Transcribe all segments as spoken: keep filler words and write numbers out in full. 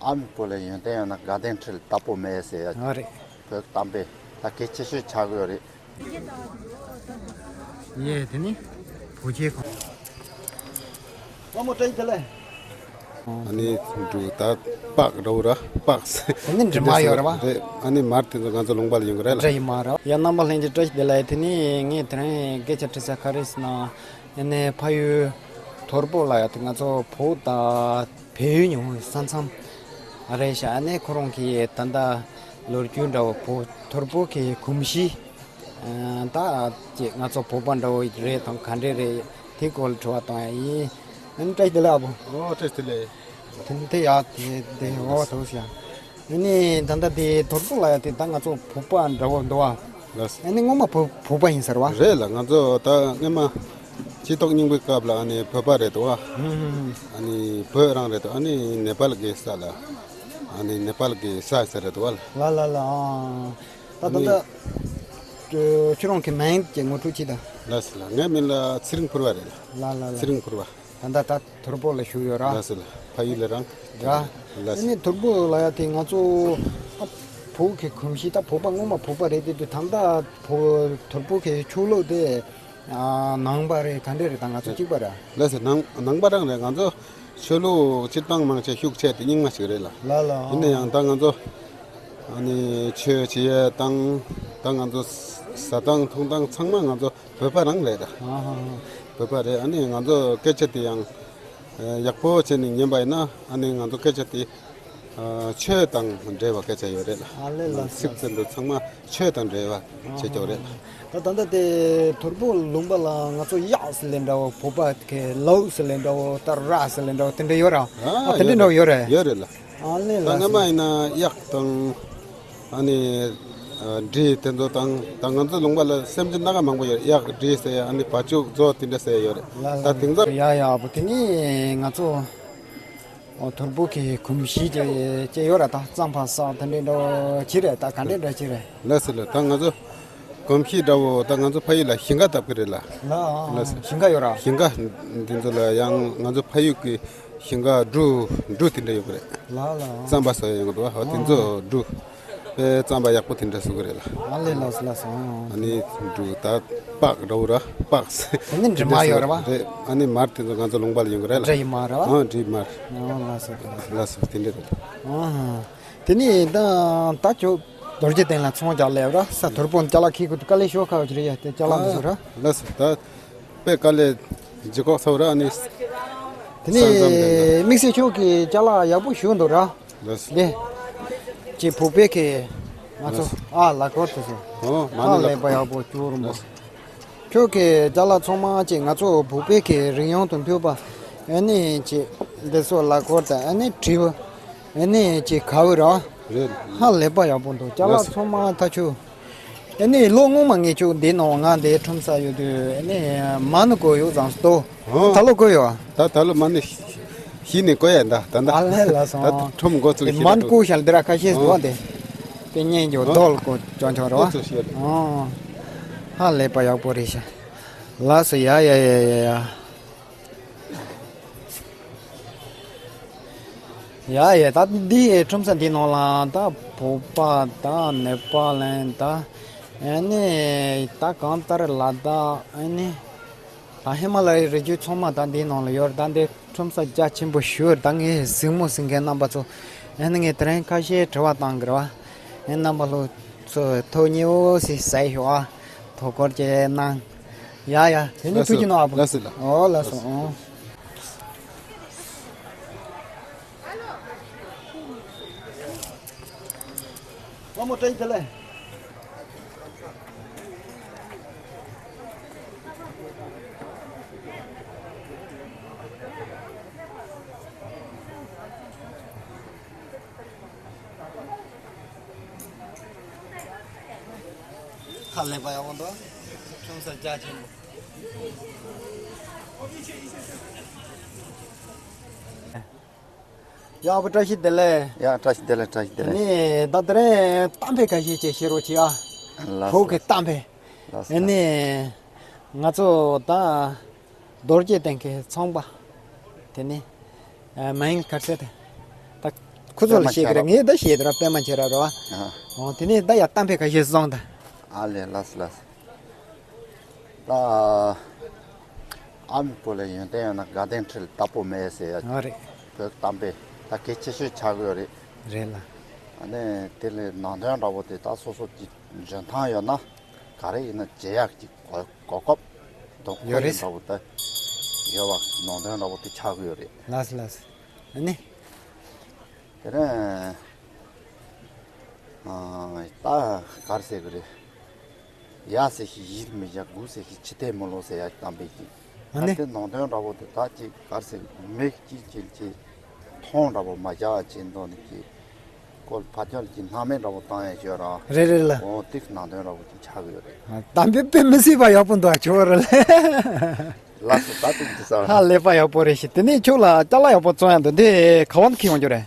ཨ་མའི་བུ་ལ་ཡོན་ཏན་ཡོད་ན་དགའ་ལྡན་ཁྲི་ལ་བདག་པོ་མེད་ཟེར་ཡ། ཨ་རེད། བོད་གཏམ་དཔེ་ད་གལ་ཆེ་ཤོས་ཆགས་ཀྱི་ཡོད་རེད། ཡེ་དེ་ནི་བུ་ཆེ་ཁོང་། ཨ་ནི་འབྲུ་ད་པགས་ར་བོ་ར་པགས། དེ་ནི་འབྲུ་མར་ཡོད་ར་བ། རེད། ཨ་ནི་མར་དེ་ཚོ་ང་ཚོ་ལུང་པ་ལ་ཡོང་གི་རེད་ལ། འདྲ་ཡི་མ་ར། ཡ་རྣམ་པ་ལྷན་རྒྱས་བཀྲ་ཤིས་བདེ་ལེགས། དེ་ནི་ངས་དེ་རིང་སྐད་ཆ་དྲི་ས་ག་རེ་ཟེར་ན། ཨ་ནི་ཕ་ཡུལ་ཐོར་པོ་ལ་ཡ་དེ་ང་ཚོ་བོད་དང་བལ་ཡུལ་ཉི་ཧོང་ས་མཚམས་ཨ་རེད་ཤག་ཨ་ནི་ཁོ་རང་གི་ད་ལྟ་ལོ་རྒྱུས་འདྲ་བོ་བོད་ཐོར་པོ་གི་གོམས་གཤིས། ཨ་ད་ཅིག་ང་ཚོ་བོད་པ་འདྲ་བོ་རེད་དང་ག་འདྲས་རེད། དེ་སྐོར་ལ་དྲི་བ་བཏང་ཡ་ཡིན། ཨ་ནི་བཀྲ་ཤིས་བདེ་ལེགས་ཨ་བུ། ཨོ་བཀྲ་ཤིས་བདེ་ལེགས། དེ་དེ་ཡ་དེ་དེ་འོ་ཐུགས་ཤ། ཨ་ནི་ད་ལྟ་དེ་ཐོར་པོ་ལ་ཡ་དེ་ད་ང་ཚོ་བོད་པ་འདྲ་བོ་འདུག་བ། ལགས། ཨ་ནི་སྔོན་མ་བོད་བོད་པ་ཡིན་ཟེར་བ། རེད་ལ། ང་ཚོ་ད་སྔོན་མ་སྤྱི་ཚོགས་རྙིང་པའི་སྐབས་ལ་ཨ་ནི་བོད་པ་རེད་འདུག་བ། ཨ་ནི་བོད་རང་རེད་འདུག་ཨ་ནི་ནེ་པཱལ་གྱི་ས་ལ། ཨ་ནི་ནེ་པཱལ་གྱི་ས་ཟེར་རེད་འདུག་བ། ལ་ལ་ལ་ཨ། ད་ད་ལྟ་ཁྱོད་རང་གི་མིང་གི་ངོ་སྤྲོད་ཅིག་དང་། ལགས་སོ་ལགས། ངའི་མིང་ལ་ཚེ་རིང་ཕུར་བ་རེད་ལ། ལ་ལ་ལ། ཚེ་རིང་ཕུར་བ། ད་ལྟ་ད་ཐོར་པོ་ལ་བཞུགས་ཡོད་ར། ལགས་སོ་ལགས། ཕ་ཡུལ་ལ་རང་། ར། ལགས་སོ། ཨ་ནི་ཐོར་པོ་ལ་ཡ་དེ་ང་ཚོ་ད་བོད་ཀྱི་གོམས་གཤིས་ད་བོད་པ་སྔོན་མ་བོད་པ་རེད་དེ་དུས་ད་ལྟ་བོད་ཐོར་པོ་གི་ཆོས་ལུགས་དེ་ཨ་ནང་པ་རེད་ག་འདྲས་རེད། ད་ང་ཚོ་གཅིག་པ་ར། ལགས་སོ། ནང་ནང་པ་རང་རེད། ང་ཚོ་ཆོས་ལུགས་སྤྱིར་བཏང་མང་ཆེ་ཤུགས་ཆེ་དེ་རྙིང་མ་ཞིག་རེད་ལ། ལ་ལ། ཡིན་ན་ཡང་ད་ང་ཚོ་ཨ་ནི་ཆོས་བྱེད་ཡས་དང་ད་ང་ཚོ་ཟ་སྟངས་འཐུང་སྟངས་ཚང་མ་ང་ཚོ་བོད་པ་རང་རེད་ད། ཨ་ཧ་ཧ། བོད་པ་རེད། ཨ་ནི་ང་ཚོ་སྐད་ཆ་དེ་ཡང་ཡག་པོ་བྱས་ནས་ཉན་པ་ཡིན་ན་ཨ་ནི་ང་ཚོ་སྐད་ཆ་དེ་ཆོས་དང་འབྲེལ་བ་སྐད་ཆ་ཡོད་རེད་ལ། ཨ་ལེ་ལ། ཚིག་ཚིག་འདི་ཚང་མ་ཆོས་དང་འབྲེལ་བ་བྱེད་ཀྱོག་རེད་ལ། ད་ད་ལྟ་དེ་ཐོར་པོ་ལུང་པ་ལ་ང་ཚོ་གཡག་ཟེར་ལེ་འདྲ་བོ་བོད་པ་གི་ལའུ་ཟེར་ལེ་འདྲ་བོ་ད་ར་ཟེར་ལེ་འདྲ་བོ་དེ་འདྲ་ཡོད་ར། ཨ་དེ་འདྲ་འདྲ་བོ་ཡོད་རེད། ཡོད་རེད་ལ། ཨ་ལེ་ལ། ད་སྔ་མ་ཡིན་ན་གཡག་དང་ཨ་ནི་འབྲི་དེ་ཚོ་དང་ད་ང་ཚོ་ལུང་པ་ལ་སེམས་ཅན་སྣ་ཁ་མང་པོ་ཡོད། གཡག་འབྲི་ཟེར་ཨ་ནི་བ་ཕྱུགས་མཛོ་དེ་འདྲ་ཟེར་ཡོད་རེད། ལ་ལ། ད་དེང་སང་ཡ་ཡ་བུ་དེ་ནི་ང་ཚོ་ཨོ་ཐོར་པོ་གི་གོམས་གཤིས་ཀྱི་ཅེ་ཡོད་ར། ད་རྩམ་པ་ཟ་དེ་འདྲ་འདྲ་ཅི་རེད། ད་ག་འདྲ་འདྲ་ཅི་རེད། ལགས་སོ་ལགས། ད་ང་ཚོ་གོམས་གཤིས་འདྲ་བོ་ད་ང་ཚོ་ཕ་ཡུལ་ལ་ཞིང་ཁ་བཏབ་ཀྱི་རེད་ལ། ལ་ཨ། ལགས་སོ། ཞིང་ཁ་ཡོད་ར། ཞིང་ཁ་འདི་ཚོ་ལ་ཡང་ང་ཚོ་ཕ་ཡུལ་གྱི་ཞིང་ཁ་འབྲུ་འབྲུ་དེ་འདྲ་ཡོད་ཀྱི་རེད། ལ་ལ། རྩམ་པ་ཟ་ཡ་ཡོང་གི་འདུག་བ། ཧོ་དེ་ཚོ་འབྲུ་དཔེ་རྩམ་པ་ཡག་པོ་དེ་འདྲ་བཟོ་གི་རེད་ལ། ཨ་ལེ་ལགས་སོ་ལགས་སོ། ཨ་ནི་འབྲུ་ད་པགས་ར་བོ་ར་པགས། དེ་ནི་འབྲུ་མར་ཡོད་ར་བ། རེད། ཨ་ནི་མར་དེ་ཚོ་ང་ཚོ་ལུང་པ་ལ་ཡོང་གི་རེད་ལ། འབྲུ་ཡི་མར་ར་བ། ཨ་འབྲུ་མར། ཨ་ལགས་སོ་ལགས་སོ། ལགས་སོ་དེ་འདྲ་རེད། ཨ་དེ་ནི་ད་ད་ཁྱོད་རྡོ་རྗེ་གདན་ལ་ཚོང་རྒྱག་སླེབས་ར། ས་ཐོར་པོ་ཅ་ལག་ཁྱེར་གི་དཀའ་ལས་ཤོར་ཁ་བ་ཅི་རེད་ཡ། དེ་ཅ་ལག་འདི་ཚོ་ར། ལགས་སོ། ད་དཔེ་དཀའ་ལས་ལྗིད་ཁོག་ཚ་བོ་ར། ཨ་ནི་དེ་ནི་ས་མཚམས་དེ་འདྲ། དམིགས་བསལ་ཁྱོད་ཀྱིས་ཅ་ལག་ཡག་པོ་ཞུ་འདུག་ར། ལགས། ལེ། ཅེ་བུ་པེ་ཁེ། ང་ཚོ་ལགས། ཨ་ལ་ཁོར་དེ་ཚོ། ཨོ་མ་ཨ་ནི་ལ་ལེགས་པ་ཡག་པོ་བཅུག་རུང་བ། ལགས། ཁྱོད་ཀྱི་ཅ་ལག་ཚང་མ་ཅེ་ང་ཚོ་བུ་པེ་ཁེ་རིང་ཡོང་དུ་འཕུལ་བ། ཨ་ནི་ཅེ་འདི་ཚོ་ལ་ཁོར་དང་ཨ་ནི་བྲིས་བ། ཨ་ནི་ཅེ་ག་བུ་ར། རེད། ཧ་ལས་པ་ཡག་པོ་འདུག་ཅ་ལག་ལགས། ཚང་མ་ད་ཆུ། ཨ་ནི་ལོ་སྔོན་མ་ངས་ཁྱོད་འདི་ནང་ང་འདི་ཁྲོམ་ས་ཡོད་དུས་ཨ་ནི་མ་ནུ་གོ་ཡོད་ཙང་སྟོ། ཨོ། ད་ལོ་གོ་ཡོད། ད་ད་ལོ་མ་ནི་ཤི་ནས་གོ་ཡ་འདའ་ད་འདའ། ཨ་ལེ་ལགས་སོ། ད་ཁྲོམ་འགོ་ཚུགས་ཤི་མ་ནུ་གོ་ཤལ་འདི་ར་ཁ་ཤས་འདུག་ཨ་དེ། དེ་ཉན་རྒྱུ་རྡོལ་གོ་ཅོན་ཆོ་རོ། ཨོ། ཧ་ལས་པ་ཡག་པོ་རེད་ཤག་ལགས་སོ། ཡ་ཡ་ཡ་ཡ་ཡ། ཡ་ཡ། ད་འདི་ཁྲོམ་ས་འདི་ནང་ལ་ད་བོད་པ་ད་ནེ་པ་ལན་ད་ཨ་ནི་ད་གང་ལྟར་ལ་ད་ཨ་ནི་ད་ཧི་མ་ལ་ཡའི་རི་རྒྱུད་ཚང་མ་ད་འདི་ནང་ལ་ཡོད་རེད། ད་འདི་ཁྲོམ་ས་རྒྱ་ཆེན་པོ་ཞུ་ད་ངའི་གཟིགས་མོ་གཟིགས་མཁན་རྣམ་པ་ཚོ་ཨ་ནི་ངས་དེ་རིང་ཁ་ཤས་དྲི་བ་བཏང་གི་རེད་བ། ཨ་རྣམ་པ་ལྷུག་ཚོ་ཐོ་ཉེ་བོ་ཞིག་ཟ་ཡི་ཤོག་ཨ། ཐོ་སྐོར་བྱས་གནང་། ཡ་ཡ། དེ་ནི་ལགས་སོ། ཐུགས་རྗེ་གནང་ཨ་བུ། ལགས་སོ་ལགས། ཨོ་ལགས་སོ། ཨོ། ཨ་མོ་བཀྲ་ཤིས་བདེ་ལེགས། ཧ་ལས་པ་ཡག་པོ་འདུག་ཁྲོམ་ས་རྒྱ་ཆེན་པོ། ཡག་པོ་བཀྲ་ཤིས་བདེ་ལེགས། ཡ་བཀྲ་ཤིས་བདེ་ལེགས། བཀྲ་ཤིས་བདེ་ལེགས། ནི་ད་དེ་རིང་གཏམ་དཔེ་ཁ་ཤས་ཅིག་བཤད་རོགས་བྱེད་ཨ། ལགས་སོ། བོད་ཀྱི་གཏམ་དཔེ། ལགས་སོ། ནི་ང་ཚོ་ད་རྡོ་རྗེ་གདན་གྱི་ཚོང་པ་དེ་ནི་མིང་ག་ཚད་དེ་ད་ ཁོ་ཚོ་ལ་བཤད་ཀྱི་རེད། ངས་ད་བཤད་དེ་ར་པད་མ་ཁྱེད་ར་རོ། ཨ། འོ་དེ་ནས་ད་ཡ་གཏམ་དཔེ་ཁ་ཤས་སོང་ད། ཨ་ལས་ལགས་སོ་ལགས་སོ། ད་ཨ་མའི་བུ་ལ་ཡོན་ཏན་ཡོད་ན་དགའ་ལྡན་ཁྲི་ལ་བདག་པོ་མེད་ཟེར་ཡ། ཨ་རེད། བོད་གཏམ་དཔེ་ད་གལ་ཆེ་ཤོས་ཆགས་ཀྱི་ཡོད་རེད། རེད་ལ། ཨ་ནི་དེ་ལས་ནང་དོན་འདྲ་པོ་དེ་ད་སོ་སོ་གི་འཇོན་ཐང་ཡོད་ན་ག་རེ་ཡིན་ན་བྱེད་ཡག་གི་གོ་གོ་སྐབས་དང་ཡོད་རེད། འདྲ་པོ་ད་ཡོད་པ་ནང་དོན་འདྲ་པོ་དེ་ཆགས་ཀྱི་ཡོད་རེད། ལགས་སོ་ལགས་སོ། ཨ་ནི། དེ་ནས་ཨ་ད་ག་རེ་ཟེར་གི་རེད། ཡ་ཟེར་ཞིག་ཡིད་མི་བཞག་དགུ་ཟེར་ཞིག་ཕྱི་ཐལ་མི་ལོག་ཟེར་ཡ་གཏམ་དཔེ་ཅིག་ཨ་ད་ནི། དེ་ནང་དོན་འདྲ་པོ་དེ་ད་ཅིག་ག་རེ་ཟེར་མིག་ཅིག་ཅིག་ཅིག་མཐོང་འདྲ་པོ་མ་བྱ་བ་ཅིག་འདོན་ནས་ཅིག་ཀོ་ལ་ཕ་ཅོལ་གྱི་སྣང་མེད་འདྲ་པོ་བཏང་ཡ་ཤོད་ར། རེད་རེད་ལ། འོ་ཏིག་ནང་དོན་འདྲ་པོ་ཅིག་ཆགས་ཀྱི་ཡོད་རེད། ཨ། གཏམ་དཔེ་དཔེ་མི་སྲིད་པ་ཡག་པོ་འདུག་ཨ། ཁྱོད་རེད་ལ། ལགས་སོ། ད་ཏིག་འདི་ས། ཧ་ལས་པ་ཡག་པོ་རེད་ཤི། དེ་ནས་ཁྱོད་ལ་ཅ་ལག་ཡག་པོ་བཙོང་ཡ་འདུག་འདི་ག་བ་ནས་ཁྱེར་ཡོང་རྒྱུ་རེད།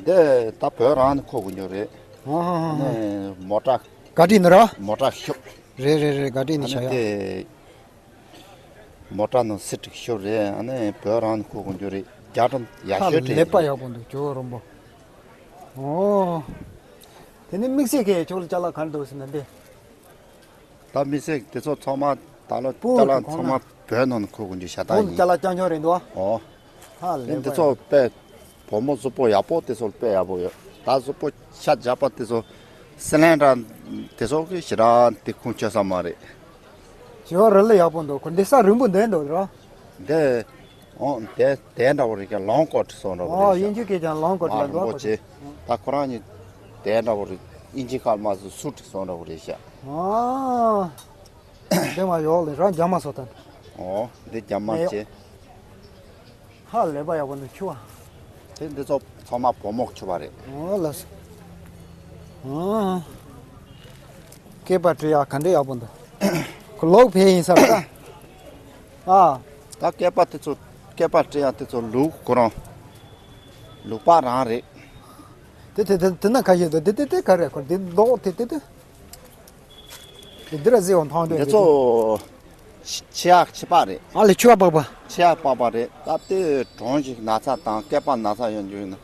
འདི་ད་བོད་རང་ནས་ཁུར་དགོས་རྒྱུ་རེད། ཨ་ཧ་ཧ་ཧ། ནས་མོ་ཊ། ག་ཊི་ནི་ར། མོ་ཊ་ཤོབ། རེད་རེད་རེད། ག་ཊི་ནི་ཨ་ནི་བྱ་ཡ། དེ་མོ་ཊ་ནང་སི་ཊིག་ཤོབ་རེད། ཨ་ནི་བོད་རང་ནས་ཁུར་དགོས་རྒྱུ་རེད། རྒྱ་གྲམ་ཡག་ཤོས་རེད། ཧ་ལས་པ་ཡག་པོ་འདུག་ཇོ་རོང་པོ། ཨོ། དེ་ནི་དམིགས་བསལ་གྱི་ཁྱོད་ལ་ཅ་ལག་ག་རེ་འདུག་ཟེར་ན་འདི། ད་མི་སེར་དེ་ཚོ་ཚང་མ་ད་ལོ་པོ་ཅ་ལག་ཚང་མ་བོད་ནང་ནས་ཁུར་དགོས་རྒྱུ་ཤ་སྟག་ཡིན། ཅ་ལག་རྐྱང་རྐྱང་རེད་འདུག་ཨ། ཨོ། ཧ་ལས་པ། དེ་ཚོ་དཔེ་བུ་མོ་གཟུགས་པོ་ཡག་པོ་དེ་ཚོ་དཔེ་ཡག་པོ་ཡོད། ད་གཟུགས་པོ་ཤ་རྒྱགས་པ་དེ་ཚོ་སི་ལིན་ཌར་དེ་ཚོ་གི་ཞེ་དྲག་དེ་ཁུངས་ཆོད་ས་མ་རེད། ཞེ་པོ་རི་ལ་ཡག་པོ་འདུག་ཁོ་འདི་ས་རིང་པོ་འདོན་འདུག་ར། འདི། ཨོ། དེ་དེ་འདྲ་བོ་རེད་ཀྱང་ལོང་ཀོ་ཊི་སོང་འདྲ་བོ་ཨོ། རེད་ཤག་དབྱིན་ཇི་སྐད་ཀྱང་ལོང་ཀོ་ཊི་ལ་མ་རིང་པོ་འདུག་ཅེ། ད་ཁོ་རང་གཉིས་དེ་འདྲ་བོ་རེད། དབྱིན་ཇི་ཁ་མ་སུ་སུ་ཊི་སོང་འདྲ་བོ་རེད་ཤག་ཨོ། འདི་མ་ཡོག་ལས་རང་རྒྱ་མ་སོ་ཐན། ཨོ། འདི་རྒྱ་མ་ཨེ་ཡོག་ཅེ། ཧ་ལས་པ་ཡག་པོ་འདུག་ཁྱུ་བ། དེ་འདི་ཚོ་ཚང་མ་བུ་མོ་ཁྱུ་བ་རེད། ཨོ་ལགས་སོ། ཨོ། སྐེད་པ་བྲི་ཡག་ག་འདྲ་ཡག་པོ་འདུག་ཁོ་ལོག་ཕེབས་ཡིན་ས་རེད་ད། ཨ། ད་སྐེད་པ་དེ་ཚོ་སྐེད་པ་བྲི་ཡག་དེ་ཚོ་ལུག་ཁོ་རང་། ལུག་པ་རང་རེད། དེ་དེ་དེ་དེ་ན་ཁ་ཤས་འདུག་དེ་དེ་དེ་ག་རེད་ཁོ་དེ་ལྡོག་དེ་དེ་དེ། དེ་འདི་ར་ཟེར་བ་མཐོང་དུས་འདི་ཚོ་ཆེ་ཡག་ཆེ་པ་རེད། ཨ་ལས་ཆུ་བ་པགས་པ། ཆེ་ཡག་པགས་པ་རེད། ད་ལྟའི་གྲོང་ཞིག་ན་ཚ་དང་སྐེད་པ་ན་ཚ་ཡོང་རྒྱུ་ཡིན་ན།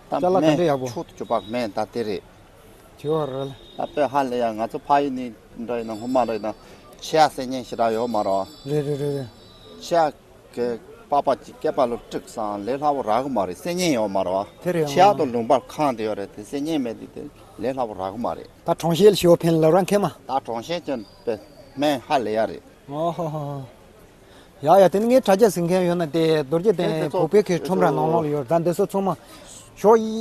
ད་ཅ་ལག་ག་འདྲ་ཡག་པོ། སྨན་ཆུ་དུ་ཆུ་བག་སྨན་ད་དེ་རེད། ཆེ་བ་རེད། ད་དཔེ་ཧ་ལས་ཡ་ང་ཚོ་ཕ་ཡུལ་ནས་འདྲ་ཡིན་ན་སྔོན་མ་འདྲ་ཡིན་ན་ཆེ་ཡག་སེ་ཉན་ཞེ་དྲག་ཡོད་མ་རེད། རེད་རེད་རེད་རེད། ཆེ་ཡག་གི་པགས་པ་གཅིག་སྐེད་པ་ལ་དཀྲུགས་སང་ལས་སླ་པོ་རག་གི་མ་རེད། སེ་ཉན་ཡོད་མ་རེད་བ། དེ་རེད། ཆེ་ཡག་ཏུ་ལུང་པར་ཁེངས་བསྡད་ཡོད་རེད། དེ་སེ་ཉན་མེད་དུས་དེ་ལས་སླ་པོ་རག་གི་མ་རེད། ད་གྲོང་གཤལ་ཞིག་ཕན་ལ་རང་ཁེ་མ། ད་གྲོང་གཤལ་ཅན་པའི་སྨན་ཧ་ལས་ཡ་རེད། ཨོ་ཧོ་ཧོ་ཧོ། ཡ་ཡ་དེ་ནི་ངའི་དྲ་རྒྱ་ཟིན་མཁན་ཡོད་ན་དེ་རྡོ་རྗེ་གདན་དེ་དེ་ཚོ་བོད་པའི་གི་ཁྲོམ་ར་ནང་ལོགས་ལ་ཡོད་རེད། ད་འདི་ཚོ་ཚང་མ་ཞོགས་ཡི་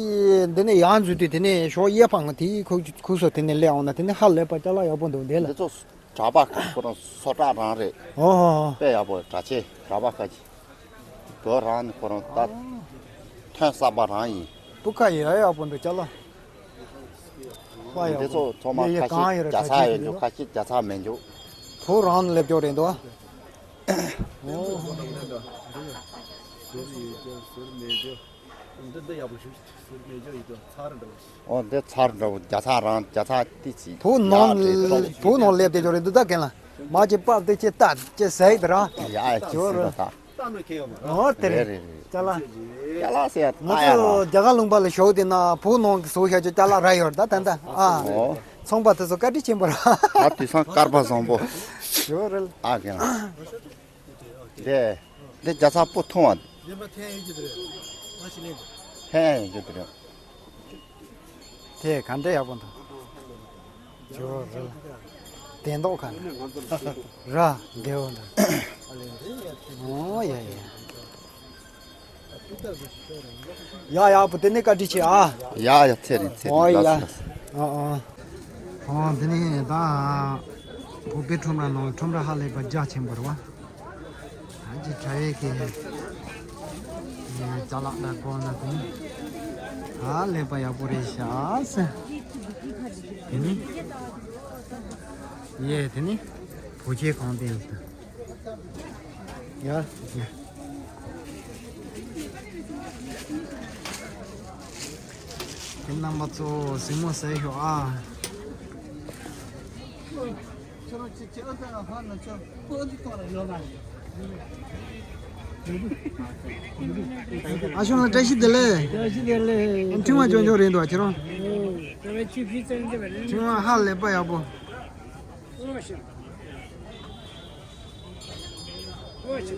འདི་ནས་ཡར་འཛུལ་དུས་དེ་ནས་ཞོགས་ཡས་པང་དེའི་ཁུག་ཁུག་སོ་དེ་ནས་སླེབས་འོང་ན་དེ་ནི་ཧ་ལས་པ་ཅ་ལག་ཡག་པོ་འདུག་འདི་ལ། འདི་ཚོ་གྲྭ་པ་ཁ་ཁོ་རང་སོ་གྲྭ་རང་རེད། ཨོ་ཧོ་ཧོ། དཔེ་ཡག་པོ་གྲྭ་ཆས་གྲྭ་པ་ཁ་ཆེ། བོད་རང་ནི་ཁོ་རང་ད་ཐོན་གསར་པ་རང་ཡིན། སྤུ་ཁ་ཡག་ཡག་པོ་འདུག་ཅ་ལག་ཧ་ཡག་པོ། འདི་ཚོ་ཚང་མ་ཡ་ཡ་ཁ་ཤས་གང་ཡོད་ར་རྒྱ་ཚ་གྲྭ་ཆས་ཡོད་འདུག་འདུག་ཁ་ཤས་རྒྱ་ཚ་མེད་འདུག་བོད་རང་ནས་སླེབས་ཀྱོག་རེད་འདུག་འདི་འདི་ཡག་པོ་ཞིག་ཟུར་མེད་ཀྱོག་ཡིན་ཀྱོག་ཡིན་ཀྱོག་ཚར་འདྲ་བོ་ཞིག་ཨོ་འདི་ཚར་འདྲ་བོ་རྒྱ་ཚ་རང་རྒྱ་ཚ་ཏི་ཚི་བོད་ནང་ཡག་རེད། བོད་ནང་སླེབས་དེ་ཀྱོག་རེད་འདུག་ད་གན་ལ་མ་ཅི་པབ་དེ་ཅི་ལྟ་ཅི་ཟེར་དེ་ར་ཡ་ཅི་ཟེར་ད། ཨོ་དེ་རེད། རེད་རེད་རེད། ཅ་ལག་ཅ་ལག་ཟེར་ཡ་ང་ད་ཡ་ཚོ་རྒྱ་གར་ལུང་པ་ལ་ཞོགས་དེ་ན་བོད་ནང་གི་བཟོ་བཞག་ཅིག་ཅ་ལག་ར་ཡོད་རེད་ད་ད་ད་ཨ། ཨོ། ཚོང་པ་དེ་ཚོ་བཀའ་དྲིན་ཆེན་པོ་ར། ད་དུས་སང་སྐར་པ་བཟང་པོ། ཞོགས་རེད། ཨ་གན་ལ། དེ། དེ་རྒྱ་ཚ་པོ་ཐུང་བ། ལེན་པ་འཐེན་ཡོད་རྒྱུ་དེ་རེད། ང་ཞིག་ལེན་དགོས། འཐེན་ཡོད་རྒྱུ་དེ་རེད། དེ་ག་འདྲ་ཡག་པོ་འདུག་ཇོ་རི་ལ། དེ་མདོག་ག་ར་བདེ་བོ་འདུག་ཨོ་ཡ་ཡ། ཡ་ཡ་བུ་དེ་ནས་བཀའ་དྲིན་ཆེ་ཨ། ཡ་ཡ་ཚེ་རིང་ཚེ་ཨོ་རིང་ཡ། ལགས་སོ་ལགས་སོ། ཨོ་ཨོ། ཨོ་དེ་ནས་ད་བུ་པའི་ཁྲོམ་ར་ནང་ཁྲོམ་ར་ཧ་ལས་པ་རྒྱ་ཆེན་པོ་རེད་བ། ད་ཅི་དྲ་བའི་གི་ཅ་ལག་དང་གོང་ན་དུང་ཧ་ལས་པ་ཡག་པོ་རེད་ཤག་ཟེར། དེ་ནི་ཡེ་དེ་ནི་བུ་ཆེ་གང་དེ་ཡིན་ཟེར། ཡ་ཡ། དེ་རྣམ་པ་ཚོ་གཟིགས་མོ་ཟེར་ཤོག་ཨ། ཨ་ཞང་ལགས་བཀྲ་ཤིས་བདེ་ལེགས། བཀྲ་ཤིས་བདེ་ལེགས། ཕྲེང་བ་ལྗོན་ལྗོན་རེད་འདུག་ཁྱེད་རང་། ཨོ། ད་བའི་ཆུ་བཞི་ཙམ་འདི་བ་རེད། ཕྲེང་བ་ཧ་ལས་པ་ཡག་པོ། ཨོ་ཤི། ཨོ་ཤི།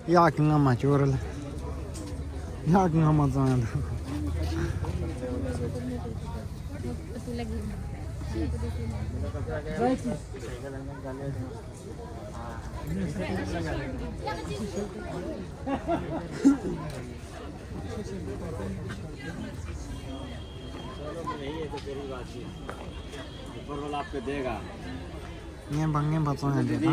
གཡག་གི་རྔ་མ་ཅོར་ལ། གཡག་གི་རྔ་མ་བཙོང་ཡང་འདུག་རྔན་པ་རྔན་པ་བཙོང་ཡང་འདུག་ད།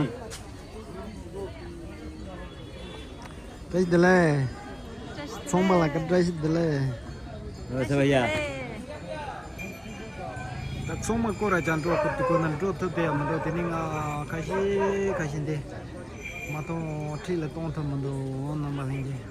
བཀྲ་ཤིས་བདེ་ལེགས། ཚོང་པ་ལགས་བཀྲ་ཤིས་བདེ་ལེགས། ཨོ་ཐ་བ་ཡ། ད་ཚོང་མ་སྐོར་ར་ཅང་འགྲོ་ཁུར་དུ་ཁོ་ན་འགྲོ་ཐུབ་བསྡད་ཡ་མི་འགྲོ། དེ་ནི་ང་ཁ་ཤས་ཁ་ཤས་འདི་མ་གཏོང་འཁྲིས་ལ་གཏོང་ཐུབ་མི་འདུག་རྣམ་པ་ལྷན་རྒྱས།